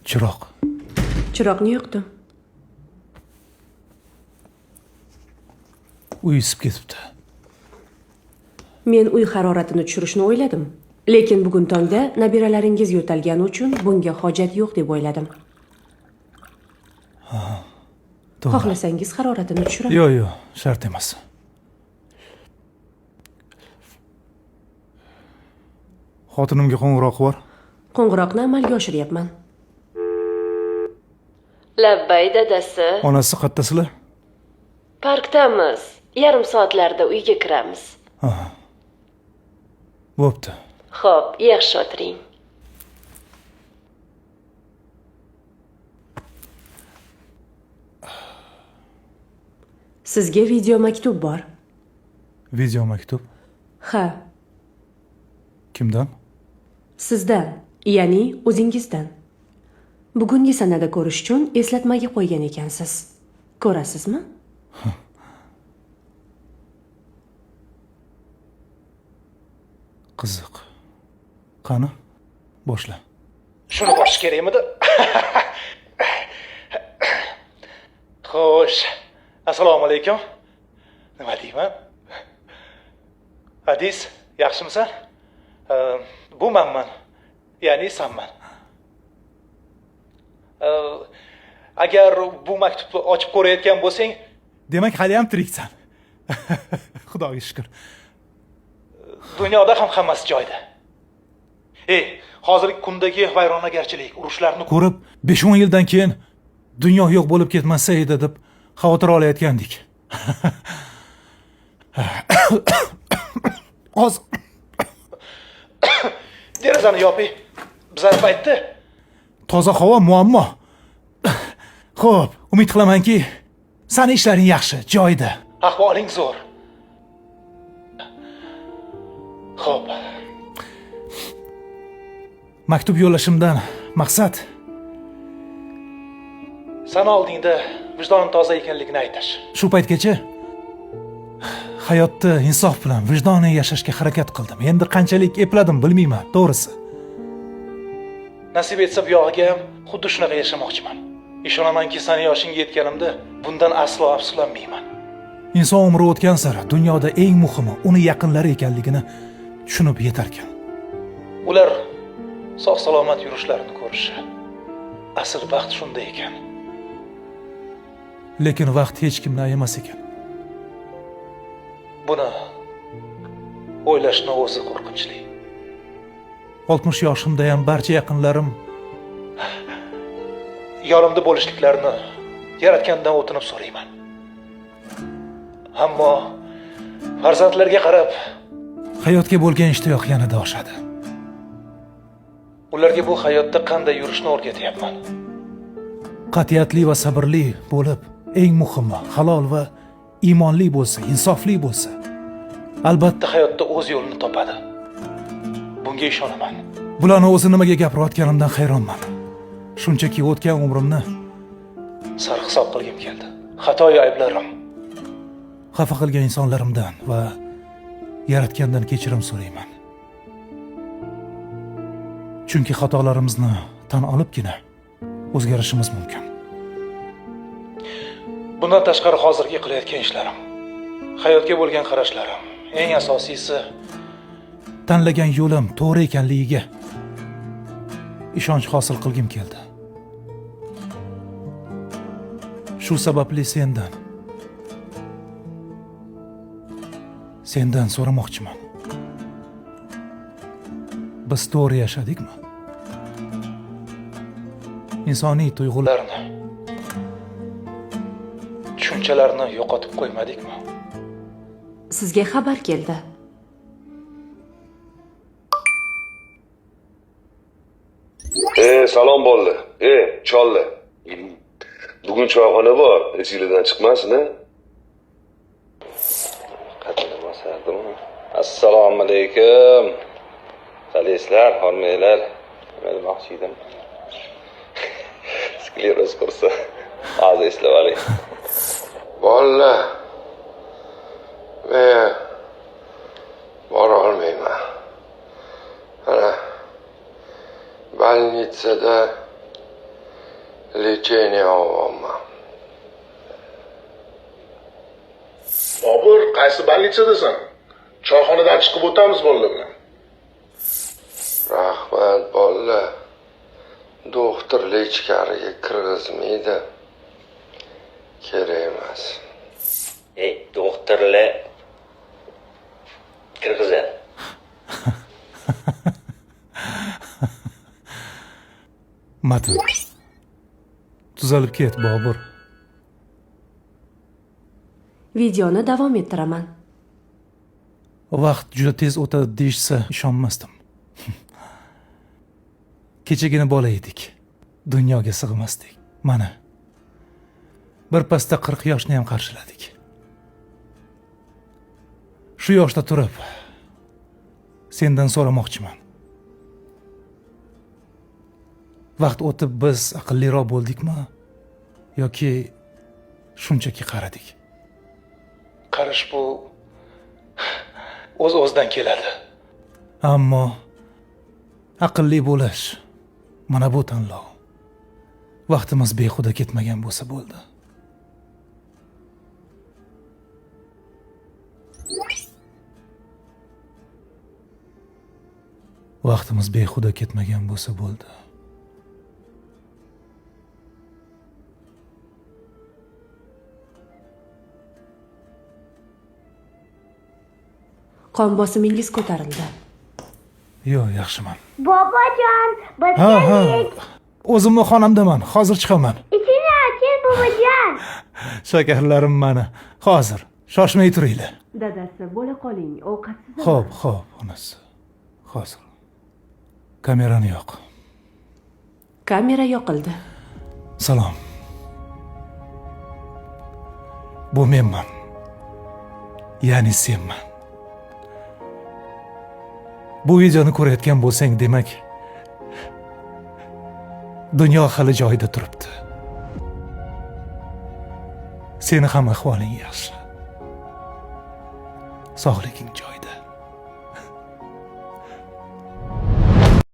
Chiroq. Chiroqni yoqdim. Uy isib ketibdi. Men uy haroratini tushirishni o'yladim. Lekin bugun tongda nabiralaringiz yo'talgani uchun bunga hojat yo'q deb o'yladim. Ha. To'g'ri. Xohlasangiz haroratini tushiraman. Yo'q, yo'q, shart emas. Xotinimga qo'ng'iroq bor. Qo'ng'iroqni amalga oshiryapman. Labbay dadasi. Onasi qayerdasizlar? Parkdamiz. Yarim soatlarda uyga kiramiz. Ha. Bo'pti. Xo'p, yaxshi o'tiring. Sizga video maktub bor. Video maktub? Ha. Kimdan? Sizdan, ya'ni o'zingizdan. Bugungi sanada ko'rish uchun eslatmaga qo'ygan ekansiz. Ko'rasizmi? Qiziq. Qani? Boshla. Shuni bosish kerakmidi? Xo'sh. Assalomu alaykum. Nima deyman? Hadis, yaxshimisan? Bu manman. Ya'ni sanman. Agar bu maktubni ochib ko'rayotgan bo'lsang, demak hali ham tiriksan. Xudoga shukr. Dunyoda ham hammasi joyida. Hozirgi kundagi vayronagarchilik, urushlarni ko'rib 5-10 yildan keyin dunyo yo'q bo'lib ketmasa edi deb xavotir olayotgandik. Hozir derazani yoping. Bizlar paytda toza havo muammo. Xo'p, umid qilamanki, sani ishlaring yaxshi, joyida. Ahvoling zo'r. Xo'p. Maktub yo'llashimdan maqsad san oldingda vijdonim toza ekanligini aytish. Shu paytgacha hayotda insof bilan vijdonan yashashga harakat qildim. Endi qanchalik epladim bilmayman, to'g'risi. Nasib etsa bu yog'iga ham xuddi shunaqa yashamoqchiman. Ishonamanki, sani yoshingga yetganimda bundan aslo afsuslanmayman. Inson umri o'tgan sari dunyoda eng muhimi uni yaqinlari ekanligini tushunib yetarkan. Ular sog' salomat yurishlarini ko'rishi. Asl baxt shunda ekan. Lekin vaqt hech kimni ayamas ekan. Buni o'ylashni o'zi qo'rqinchli. 60 yoshimda ham barcha yaqinlarim yonimda bo'lishliklarini yaratgandan o'tinib so'rayman. Ammo farzandlarga qarab hayotga bo'lgan ishtiyoq yanada oshadi. Ularga bu hayotda qanday yurishni o'rgatyapman. Qat'iyatli va sabrli bo'lib, eng muhimi halol va iymonli bo'lsa, insofli bo'lsa, albatta hayotda o'z yo'lini topadi. Bunga ishonaman. Bularni o'zi nimaga gapirayotganimdan hayronman. Shunchaki o'tgan umrimni sarhisob qilgim keldi. Xatoyu ayblarim, xafa qilgan insonlarimdan va yaratgandan kechirim so'rayman. Chunki xatolarimizni tan olibgina o'zgarishimiz mumkin. Bundan tashqari hozirgi qilayotgan ishlarim, hayotga bo'lgan qarashlarim, eng asosiysi tanlagan yo'lim to'g'ri ekanligiga ishonch hosil qilgim keldi. Shu sababli sendan so'ramoqchiman. Biz to'g'ri yashadikmi? Insoniy tuyg'ularni, tushunchalarni yo'qotib qo'ymadikmi? Sizga xabar keldi. Salom bo'ldi. Cholli. Bugun choyxona bor, esingizdan chiqmasin, a? Qatini bosardim. Assalomu alaykum. Qalaysizlar, hormanglar. Nima demoqchi edim? Skleroz qursa, hozir eslab oling. Bolalar, men bora olmayman. Ana больницада Lecheniya olyapman. Bobur, qaysi больницadasan? Choyxonadan chiqib o'tamiz bolalar bilan. Rahmat bolalar. Doktorlar ichkariga kirgizmaydi. Kerak emas. Ey, doktorlar kirgizadi. Matn. Tuzalib ket, Bobur. Videoni davom ettiraman. Vaqt juda tez o'tadi deyishsa ishonmasdim. Kechagina bola edik. Dunyoga sig'masdik. Mana. Bir pasda 40 yoshni ham qarshiladik. Shu yoshda turib sendan so'ramoqchiman. Vaqt o'tib biz aqlliroq bo'ldikmi yoki shunchaki qaradik? Qarish bu o'z-o'zidan keladi. Ammo aqlli bo'lish mana bu tanlov. Vaqtimiz behuda ketmagan bo'lsa bo'ldi. Vaqtimiz behuda ketmagan bo'lsa bo'ldi. Qon bosimingiz ko'tarildi. Yo'q, yaxshiman. Bobojon, biz Ha, ha. keldik. O'zimni xonamdaman, hozir chiqaman. Ichini oching, bobojon. Shakarlarim mani. Hozir, shoshmay turinglar. Dadasi, bo'la qoling, ovqatsiz. Xo'p, xo'p, onasi. Hozir. Kamerani yo'q. Kamera yoqildi. Salom. Bu menman. Ya'ni senman. Bu videoni ko'rayotgan bo'lsang, demak, dunyo hali joyida turibdi. Seni ham ahvoling yaxshi. Sog'liging joyida.